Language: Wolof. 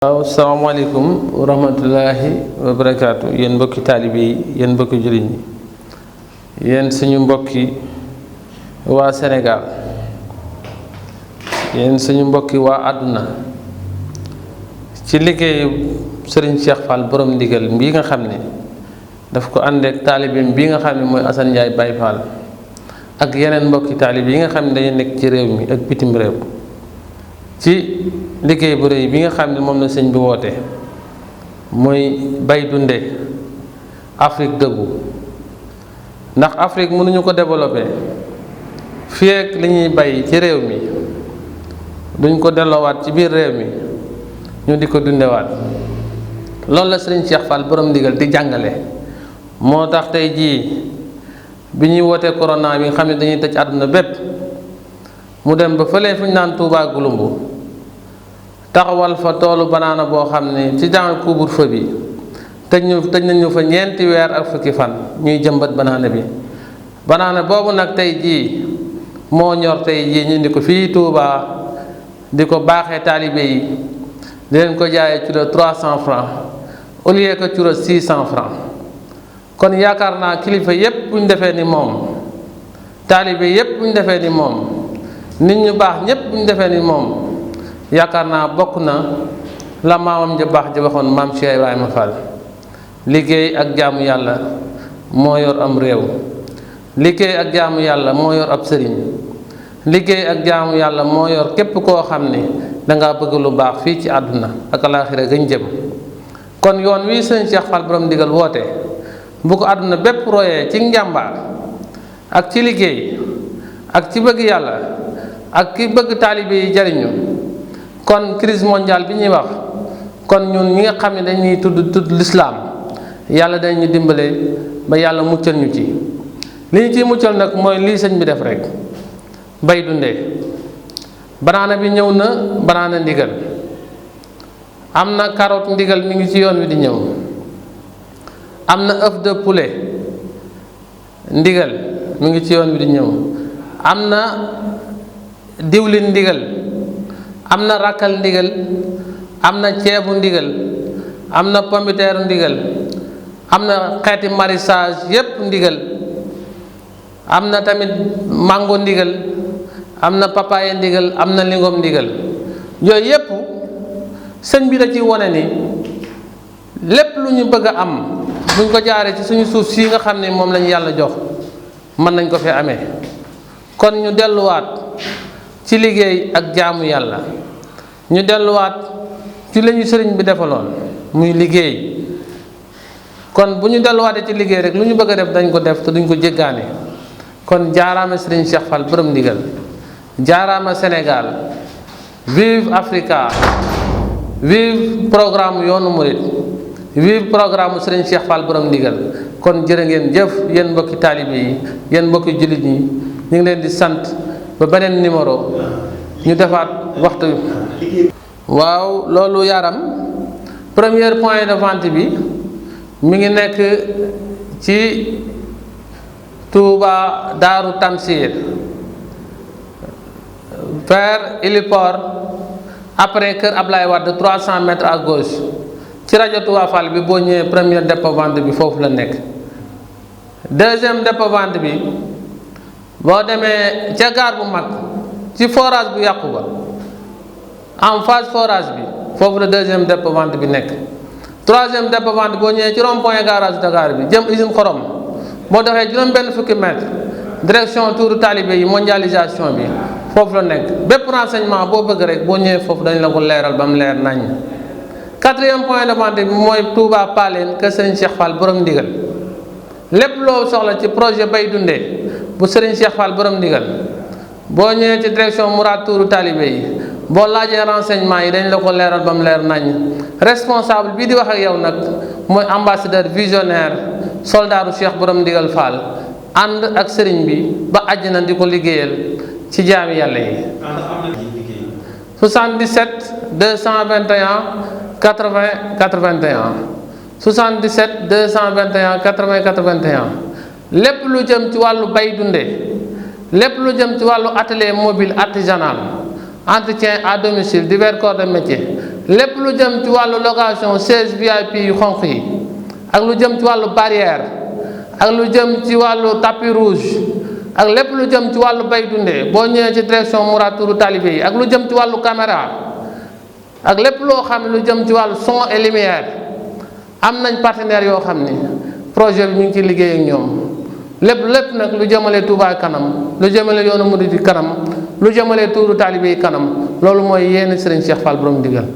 waaw salaamaaleykum wa rahmatullahi wa barakaatu yéen mbokki taalibe yi yéen mbokki jullit ñi yéen suñu mbokki waa Sénégal yéen suñu mbokki waa àdduna ci liggéeyu Serigne Cheikh Fall borom ndigal bii nga xam ne daf ko àndeek taalibeem bii nga xam ne mooy Assane Ndiaye Baye Fall ak yeneen mbokki taalibe yi nga xam ne dañuy nekk ci réew mi ak bitim réew ci liggéey bu rëy bi nga xam ne moom la sëñ bi woote mooy bay dunde Afrique debout ndax Afrique mënuñu ko développé fii ak li ñuy bay ci réew mi duñ ko delloowaat ci biir réew mi ñu di ko dundewaat loolu la sëriñ Cheikh Fall borom ndigal di jàngale moo tax tey jii bi ñuy wootee corona bi nga xam ne dañuy tëj àdduna bépp mu dem ba fële fu ñu naan Touba Gulumbu taxawal fa toolu banaana boo xam ne ci jamono couvre-feu bi tëj nañu fa ñeenti weer ak fukki fan ñuy jëmbat banaana bi banaana boobu nag tey jii moo ñor tey jii ñu indi ko fii Touba di ko baaxee taalibe yi di leen ko jaayee kilo 300 francs au lieu que kilo 600 francs kon yaakaar naa kilifa yépp bu ñu defee ni moom taalibe yépp bu ñu defee ni moom nit ñu baax ñépp bu ñu defee ni moom yaakaar naa bokk na la maamam ja baax ja waxoon maam Cheikh Ibrahima Fall liggéey ak jaamu yàlla moo yor am réew liggéey ak jaamu yàlla moo yor ab sëriñ liggéey ak jaamu yàlla moo yor képp koo xam ne dangaa bëgg lu baax fii ci àdduna ak alaaxira gañ jëm kon yoon wi sëñ Cheikh Fall borom ndigal woote bu ko àdduna bépp royee ci njàmbaar ak ci liggéey ak ci bëgg yàlla ak ki bëgg taalibe yi jariñu kon crise mondiale bi ñuy wax kon ñun ñi nga xam ne dañuy tudd lislaam yàlla dañu dimbale ba yàlla muccal ñu ci li ñu ciy muccal nag mooy lii sëñ bi def rek bay dundee banaana bi ñëw na banaana ndigal am na carotte ndigal mi ngi ci yoon wi di ñëw am na œuf de poulet ndigal mi ngi ci yoon wi di ñëw am na diwlin ndigal am na rakkal ndigal am na ceebu ndigal am na pombiteeru ndigal am na xeeti maraîchage yépp ndigal am na tamit mango ndigal am na papaye ndigal am na lingom ndigal yooyu yépp sëñ bi da ci wone ni lépp lu ñu bëgg a am buñ ko jaaree ci suñu suuf sii nga xam ne moom lañu yàlla jox mën nañ ko fi amee kon ñu delluwaat ci liggéey ak jaamu yàlla ñu delluwaat ci la ñu sëriñ bi defaloon muy liggéey kon bu ñu delluwaatee ci liggéey rek lu ñu bëgg a def dañ ko def te duñ ko jéggaane kon jaaraama sëriñ Cheikh Fall borom ndigal jaaraama Sénégal vive Africa vive programme yoonu murit vive programme sëriñ Cheikh Fall borom ndigal kon jërë ngeen jëf yéen mbokki taalibe yi yéen mbokki jullit ñi ñu ngi leen di sant ba beneen numéro ñu defaat waxtu waaw loolu yaram premier point de vente bi mi ngi nekk ci Touba Daaru Tamsir vers héliport après kër Ablaye Wade 300 mètres à gauche ci rajo Touba Fall bi boo ñëwee premier dépôt vente bi foofu la nekk deuxième dépôt vente bi boo demee ca gaar bu mag ci forage bu yàqu ba en face forage bi foofu la deuxième dépôt vente bi nekk troisième dépôt vente boo ñëwee ci rond point garage Dakar bi jëm usine xorom boo doxee juróom benn fukki mètre direction touru talibé yi mondialisation bi foofu la nekk bépp renseignement boo bëgg rek boo ñëwee foofu dañ la ko leeral ba mu leer nañ quatrième point de vente bi mooy Touba Paleen kër Serigne Cheikh Fall borom ndigal lépp loo soxla ci projet bay dundee bu Serigne Cheikh Fall borom ndigal boo ñëwee ci direction Mourad Tourou talibé yi boo laajee renseignement yi dañ la ko leeral ba mu leer nañ responsable bii di wax ak yow nag mooy ambassadeur visionnaire soldaaru Cheikh borom ndigal Fall ànd ak sëriñ bi ba àjjana di ko liggéeyal ci jaami yàlla yi 77 221 80 81 77 221 80 81 lépp lu jëm ci wàllu bay dundee lépp lu jëm ci wàllu atelier mobile artisanal entretien à domicile divers corps de métier lépp lu jëm ci wàllu location chaise VIP yu xonq yi ak lu jëm ci wàllu barrière ak lu jëm ci wàllu tapis rouge ak lépp lu jëm ci wàllu bay dundee boo ñëwee ci direction Mouratourou talibé yi ak lu jëm ci wàllu caméra ak lépp loo xam ne lu jëm ci wàllu son et lumière am nañ partenaires yoo xam ni projet bi ñu ngi ci liggéey ak ñoom lépp nag lu jëmale Touba kanam lu jëmale yoonu murid kanam lu jëmale tuuru talibé yi kanam loolu mooy yéen Serigne Cheikh Fall borom ndigal